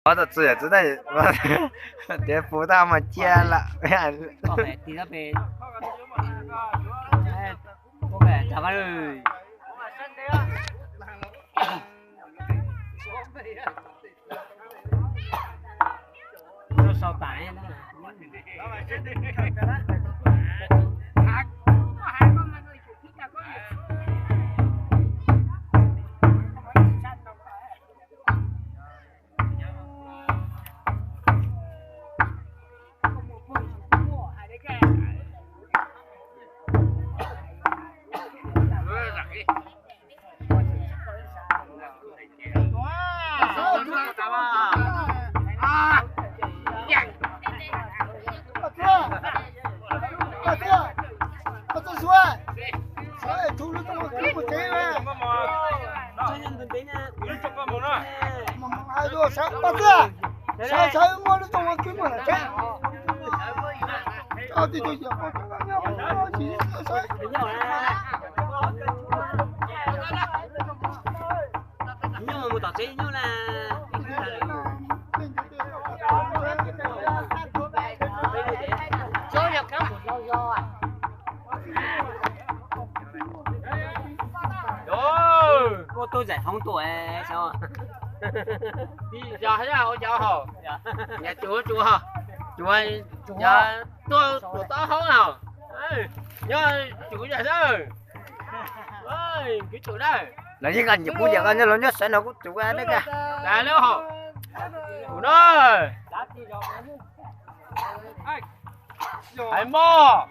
Ob tug txwj yam txwv na, tias puv tau mas cia lawm. Ua tug zaim hoob tuaj, yog ua cov hauv, yog cuv cuv, cuv, yog tuaj tuam taub hau no, nyob cuv yog xwb, kuv cuv na. Lawv yeej nyiam kuv nyiam koj nyob, lawv nyob sawv no kuj cuv na. Kuv na, hais mog,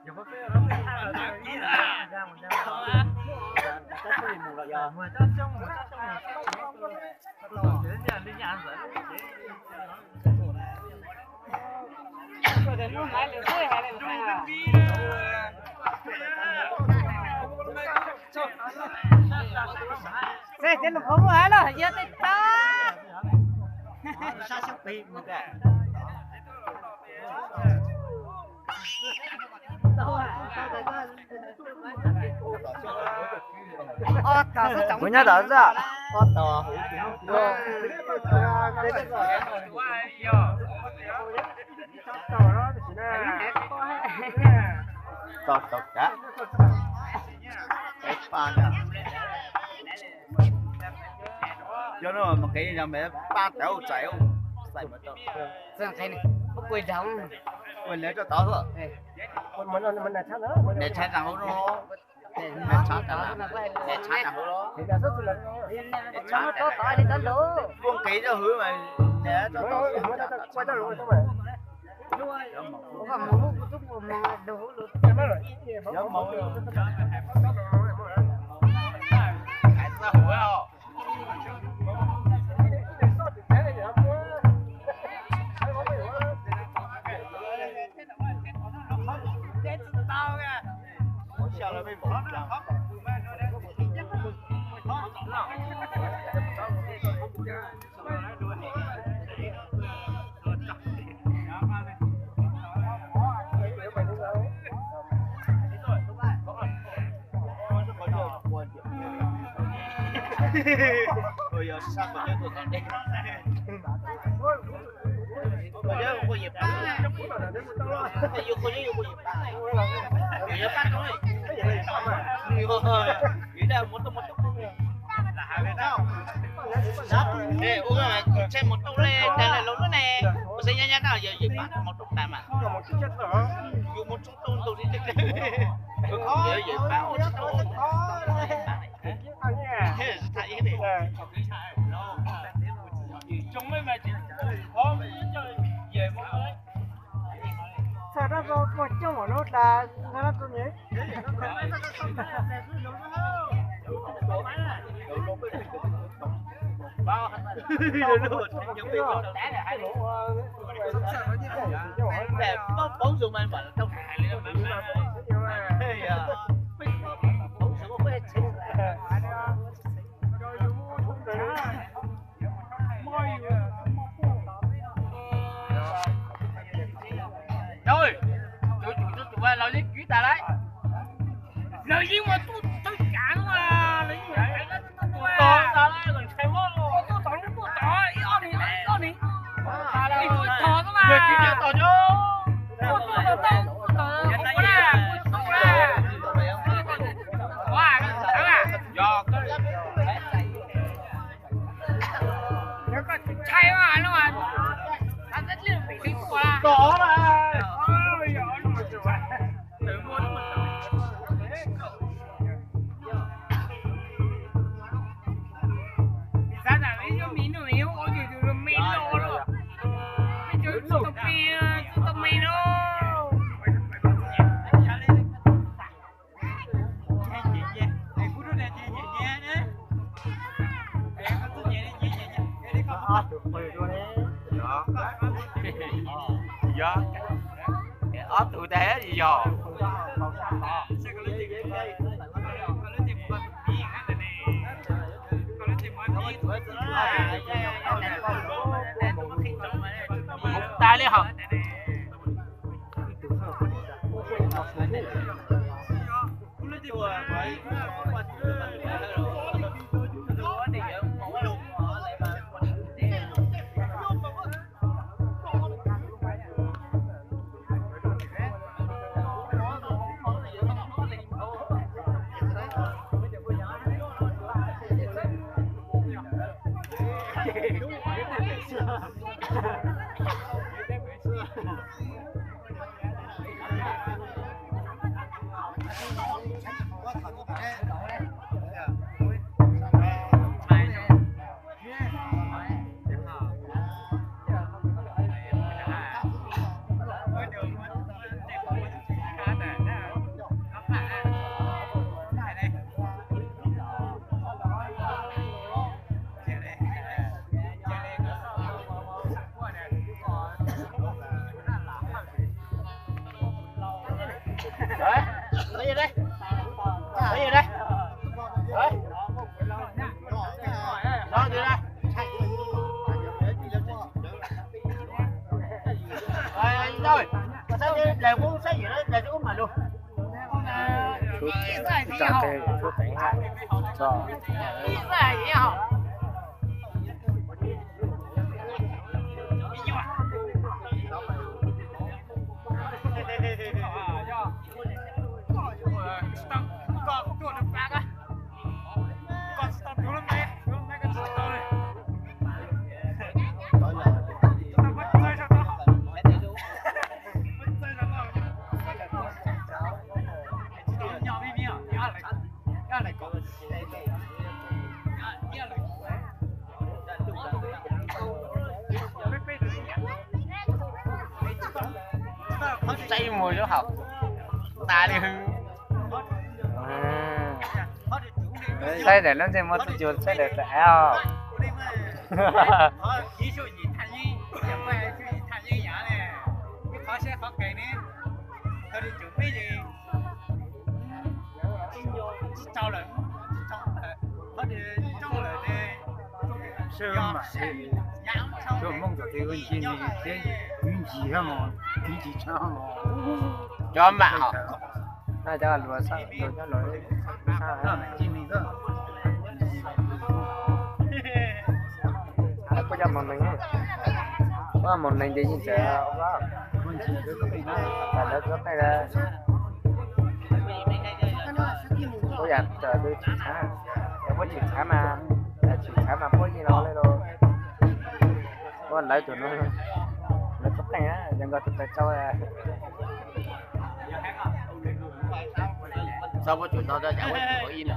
ib ob peb. Tej lus qhov muag hais los yog tej tag. Kuv nyob tom xwb. Tau tau kav. Cov no mus kev no me pab tawv txais xais mus tau. Ua lawv rau tod xwb. Niam tshaj tag hauv no. Niam tshaj tag hauv los. Niam tshaj tag hauv los. Niam tshaj tag hauv. Ua kev rau hauv mas niam tshaj tag hauv. Ua tshaj mus tau le tas le los lub ne, ua xeeb nyab nyab na yog yawm pab mus rau tas mas yus mus txog tau ntu li yawm pab ua tsis tau. Txawm dab tsi koj coj mom lub tas, dab tsi ne? Poob zus mas mam rau hais li. Tus tswv tus tus los yeej kwv tas lawm. Lawv yeej ua tub txawj kav no, lawv yeej ua tub tod, tub tod, ib ob ni, ib ob ni. Ib tug tod xwb mas. Ib tug tod nyob. Ua tub tod, tub tod, ua na, ua tub na. Ua, yog. Ntshai mas no, tom na. Xav tam ib lub me noj ib ua tus me los los, me cov tsis tau me, tsis tau me no. Yog, ob tug tas yog. Mus tas li hos. Ib tsa qe tsuab teev tso. Saib mus lub hauv tas li hwv. Saib daim lub ntsej muag txuj cus saib daim av. Sawv mas, cov Hmoob cov twg ua ncig thiab, kwv ncig thiab mos, kwv ncig tshaj mos. Cov mam os. Cov luag, luag cov luag. Kuj cov mus neeg, kuj mus neeg ces yeej txawm, tas lawv kuj qeej lawm. Kuj yam txawm tsis txhav, yog puab tsis txhav mas, tsis txhav mas puab yeej los li los. Kuj lawv tus no, lawv kuj qeej, yog nkawd tus pes tsau. Txhob muab tsum no rau cov ua ib na,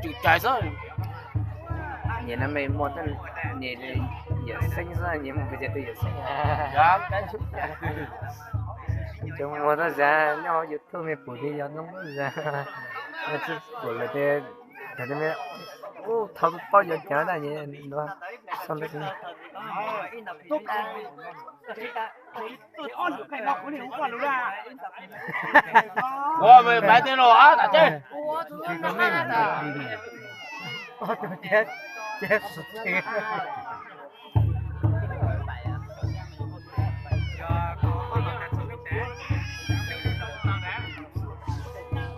tsum cai xwb. Niam no me muaj, niam yawm xeeb xwb, niam mus pes tsawg tus yawm xeeb. Cov muaj txoj zaj nyob hauv YouTube me pum li yog noob zaj, tsis pum lawm tias, ub, thov paub yuav cov na, xo le. Ua me pais tej los ab tam teb.